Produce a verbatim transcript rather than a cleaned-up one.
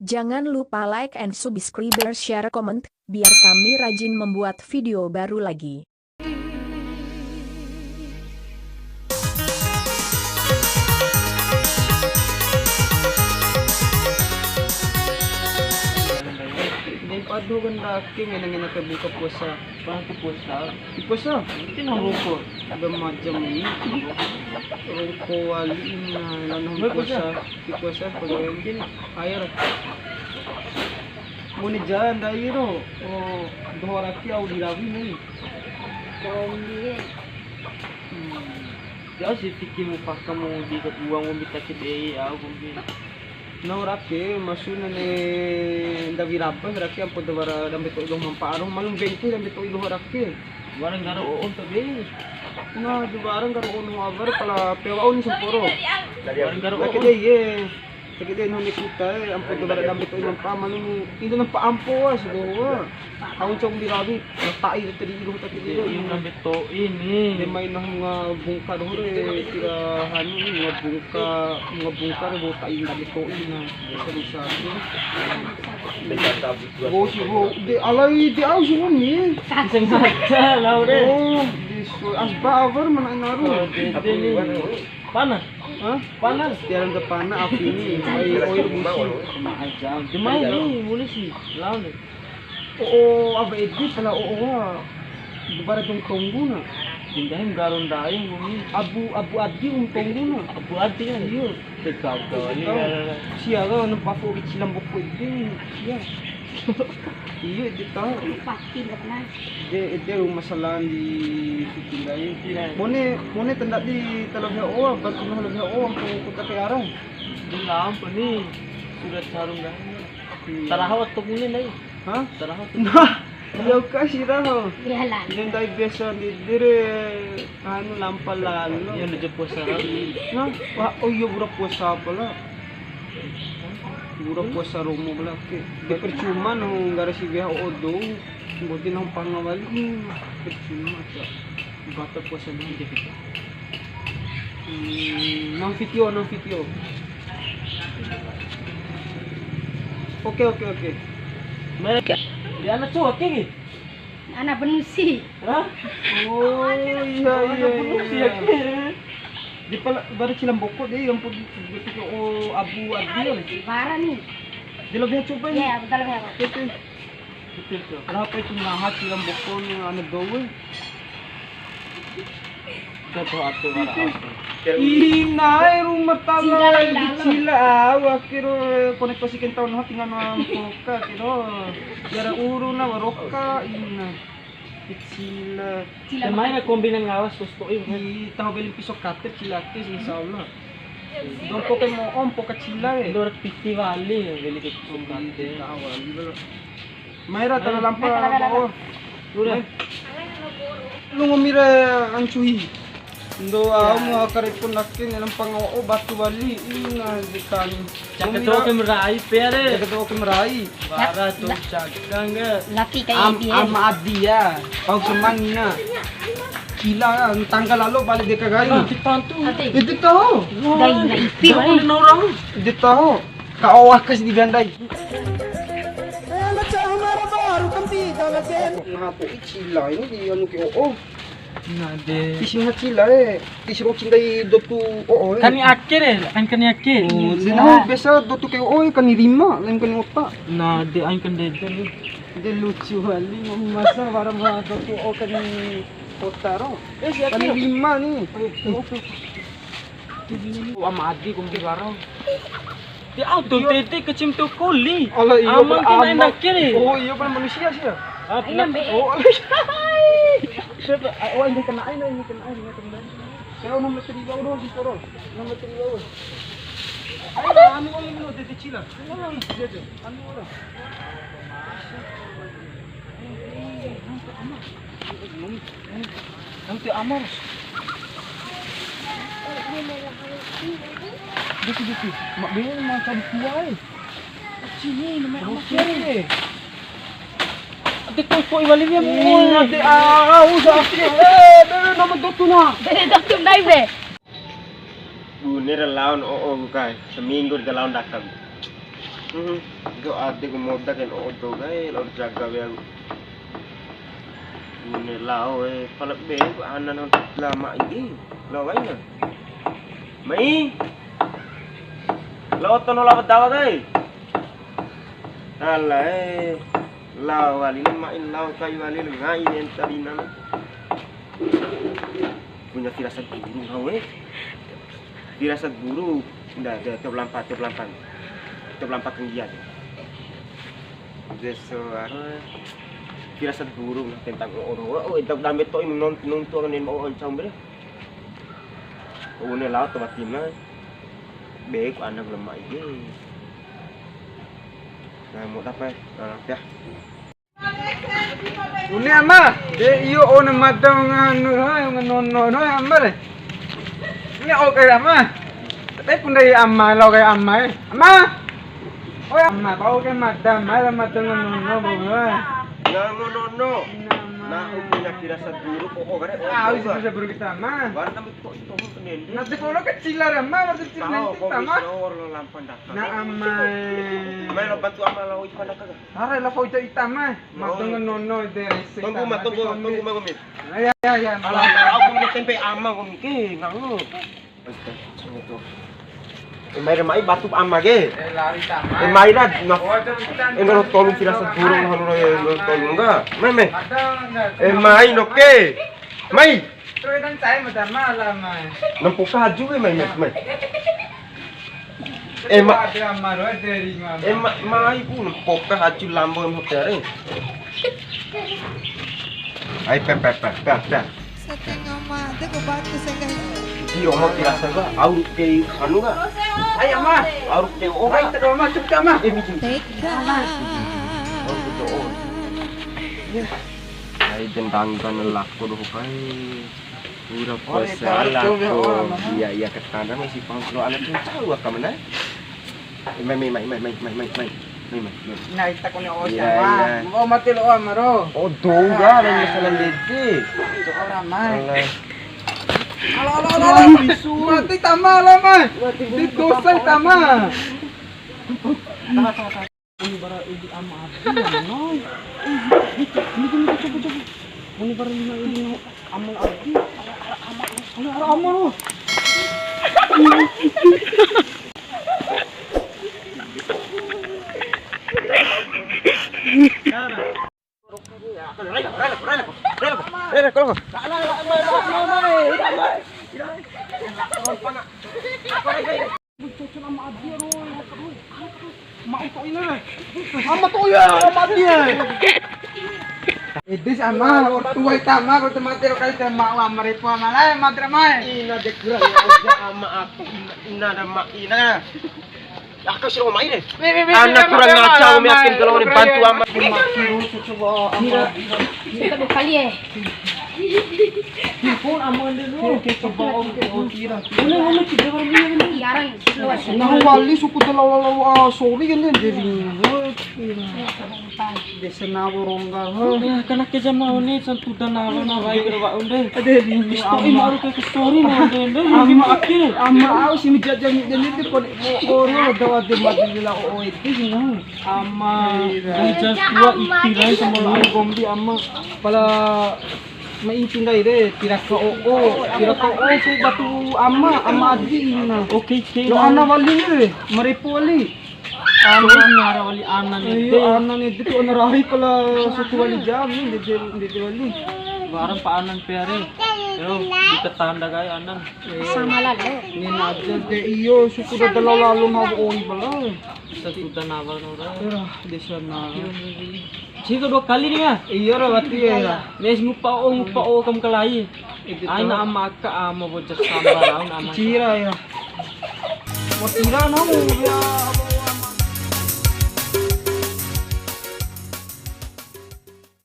Jangan lupa like and subscribe, share, comment, biar kami rajin membuat video baru lagi. Daripada kan ndake ngena-ngena ke buka puasa. Pas ke puasa. Di puasa? Mungkin rongko. Ada macam ini. Rongko wali ini, nah, lana puasa. Di puasa, kalau mungkin air. Mone jalan dari ro, oh, doho raki au di rawi ni. Kombi. Hmm. Ya si fiki mu paka mu di kedua mu bita ke dei au kombi. Nahu rake, maksudna ne ndawi raba rake ampo da wara dambe to'i doho ma mpa'a doho, malum bengke dambe to'i doho rake. Wara nggaro o'o ta be. Nah, di wara nggaro o'o nahu awar pala pewa oni samporo. Wara nggaro o'o. Rake de ye. Rake de nahu ne kuta e, ampo da wara dambe to'i ma mpa'a malum. Indo na mpa'a ampo wa, si doho wa. Au ncau di rawi, ta'i tadi doho ta ke de. Iya, dambe to'i ni. De mai nahu nga bungka doho re, kira hanu ni, nga bungka, nga bungka re, bo ta'i dambe to'i na. Bisa-bisa. Bo si bo, de alai de au si ni. Sengaja lau re. Oh, di so, asba abar mana ngaruh. Oh, de, de ni. Pana? Hah? Pana? Tiara ke pana api ni. Oi, oi, busi. Sama aja. Demai ni, mulai si. Lau ni. O'o, awa ede pala o'o wa. Bara dou tonggu na. Di nggahi nggaro ndai nggomi. Abu, abu adi um tonggu na. Abu adi kan? Iya. Tegak kali. Sia ka na papu ke cila mboko ede. Sia. Iya, ede tahu. Pasti nggak pernah. Ede, ede masalah di Suki ndai. Iya. Mone, mone ta ndadi tala weha o'o, bantu nahu la weha o'o, aku kota ke arah. Di lampu ni. Sudah sarung dah. Iya. Taraho atau mune ndai? Hah? Taraho atau? Nah, ya kasih raho. Iya lah. Ndai biasa di dire anu lampa lalo. Iya, ndeje puasa lalo. Nah, wah, oh iya, bura puasa apa lah? Bura puasa romo bela ke. De percuma nahu nggara si weha o'o dou. Mboti nahu mpanga wali. Hmm, percuma, Cak. Batal puasa dulu. Hmm, nang video, nang video. Oke, oke, oke. Mereka. Di ana cowok ini? Ana benusi. Hah? Oh, iya, iya, benusi iya. Di pala, baru cilam bokok deh, yang pun betul, oh, abu, abu. Bara ni. Di lebih coba ni. Iya, betul, betul. Oke, oke. Betul, tuh. Berapa itu ngaha cilam bokok ni, ana dou. Jatuh atu wara. Inae ruma tala di cila au, akhir koneksi kentau nahu tinggal na mpoka kiro. Tiara uru na waroka ina. Cila. Cila. Mai ra kombi na ngawas tos to'i. Ih, tahu beli pisau kater cila tis, insya Allah. Dompo ke mo om poka cila e. Dor piti wali beli ke pisau kater. Tahu wali belo. Mai ra tala lampa. Mai, tala, tala, tala. Udah. Lu ngomi re ancuhi. Ndo au mu akare pun nakke ne lampa ngo'o batu wali ina dikani. Caka to ke merai pe are. Caka to ke merai. Bara tu caka nge. Laki kayak dia. Ama adi ya. Pau semangina. Gila, tangga lalo balik deka gai. Nah, ditantu. Itu tahu. Dai, dai, ipi, dai. Orang. Itu tahu. Ka oa kasi di gandai. Ngaha po icila ini di anu ke o'o. Nah, de. Isi ngaha cila e. Isi roci ndai dotu o'o e. Kani ake re, kan kani ake. Oh, de nahu biasa dotu ke o'o e, kani rima, lain kani ota. Nah, de ain kan de de. De lucu wali, masa wara ma dotu o'o kani ota ro. Eh, si ake. Kani rima ni. Oke. Ama adi kombi wara. Dia auto tete kecim tu koli. Ala iya, amang kena enak kiri. Oh iya, pala manusia sih ya. Ah, ina be. Oh, siapa? Oh, ini kena air, ini kena air, ini kena air. Saya nomor tiga udah si Toro. Nomor tiga udah. Ayo, anu, anu, anu, tete cila. Dia tu, anu, udah. Nanti amar. Diki, diki. Mak bini mau cari kuai. Sini, nama amar. Oke. Ate koi koi wali dia. Ina de au sa. Eh, be, be, nama dotu na. Be, dotu ndai be. Bune ra laon o'o ku kai. Seminggu ra laon dakam. Mhm. Ndo adeku moda kai odo kai, lao jaga wea. Bune lao e, pala be ku ana na lama ini. Lao waina. Mai. Lao tono lao dawa kai. Alae. Lao wali ni mai lao kai wali ni ngai entarina. Punya firasat buruk kau e. Firasat buruk. Nda, nda, top lampa, top lampa. Top lampa kenggian. Biasa, ah, firasat buruk lah tentang orang. Oh, oh, eda dambe to'i non-, nuntu akan den mau oncau bre. Une lao to batina. Be ku anak lemah ige. Nah, mau apa? Nah, ya. Bune ama, de iyo one mada nganu, ha, nganono, no, ama re. Ini oke ama. Tapi pun dari ama, lo kayak ama, eh. Ama. Oh, ama, kau kayak mada, ama, mada nganono, bawa. Nganono. Nah, punya firasat buruk, oh, oh, kare, oh, ah, oh, bisa buruk kita, ama. Baru tambah tok, tok, pendende. Nanti kalau kecil lah, ama, waktu kecil nanti, ama. Nah, ama. Mai lo bantu ama lo ipan aka. Are la foto ita ma, matongo nono de rese. Tunggu ma, tunggu, tunggu ma, nggomi. Ya, ya, ya. Ala, aku mau tempe ama nggomi ke, ngango. Eh, mai, mai batu ama ke. Eh, lari ta ma. Eh, mai ra, nah. Eh, nggak tolong kira seburung, nggak tolong nggak. Mai, mai. Eh, mai, oke. Mai. Terus kan saya macam malam, mai. Nempuh kaju ke, mai, mai, mai. Eh, ma-, ada amar, ada ringan. Eh, ma-, mai pun poka haju lambo hotel, eh. Ai, pe, pe, pe, pe, pe. Setengah mate ku batu senggai. Iyo, mau dirasa gua, au ke anu gak? Ayo, ma. Au ke, oh, ma. Ayo, ma, cepet, ma. Eh, miji. Teka. Au ke, oh. Ai, dendangkan lako doho kai. Pura puasa lako. Iya, iya, ketanda masih pangkro anak tuh tahu aka mana? Mai, mai, mai. Mai, mai. Nah, ita kone o. Iya, iya. Mau mati lo amaro. Oh, dong, ya, lain masalah lede. Itu orang, mai. Alah. Halo, halo, halo, halo. Mati tama, halo, mai. Di dosa tama. Ini bara ini ama Adi, ya, no. Ini, ini, ini, coba, coba. Ini bara ini, ini ama Adi. Ini ama, no. Ama to'i ya, ama to'i ya. Edis ama, ortu wai tama, kalau temate kali tema wa marepo ama lai, matre mai. Ina de kurang aja ama aku, ina, ina ada ma, ina. Aka sira mai re. Anak kurang ajar, umi akin kalau dibantu ama. Kita dua kali ya. Telepon ama dulu. Coba om ke kira. Ini, ini tiga kali ini. Nah, wali suku de lawa lawa, ah, sorry kan dia jadi. Desa nawa rongga, ha. Ya, kana ke jama oni, santu dan nawa na rai kira wa onde. Ade, ini. Isto ima aru ke story na onde, onde. Ama akhir. Ama au si menjajah ni, dan itu kode, oh, oh, no, ada, ada, mati la, oh, oh, itu sih, nah. Ama, iya. Dari jas dua iti rai sama lu. Kombi ama. Pala ma inti ndai re, tiraka o, o, tiraka o, su batu ama, ama adi ina. Oke, oke. Lo ana wali ni re, marepo wali. Ana ngara wali anan ede. Iyo, anan ede tu ana rahi pala satu wali jam ni, ndede, ndede wali. Barang pa anan pe are. Yo, di tetanda kai anan. Sama lah lo. Ni naja de iyo, suku da dalo lalu mau oi bala. Satu dan awal ora. Ora, desa na. Siko dua kali ni ya? Iyo ra, wati ya. Nes ngupa o, ngupa o kam kalai. Aina ama aka ama bojar sambar aun ama. Cira ya. Mau tira namu ya.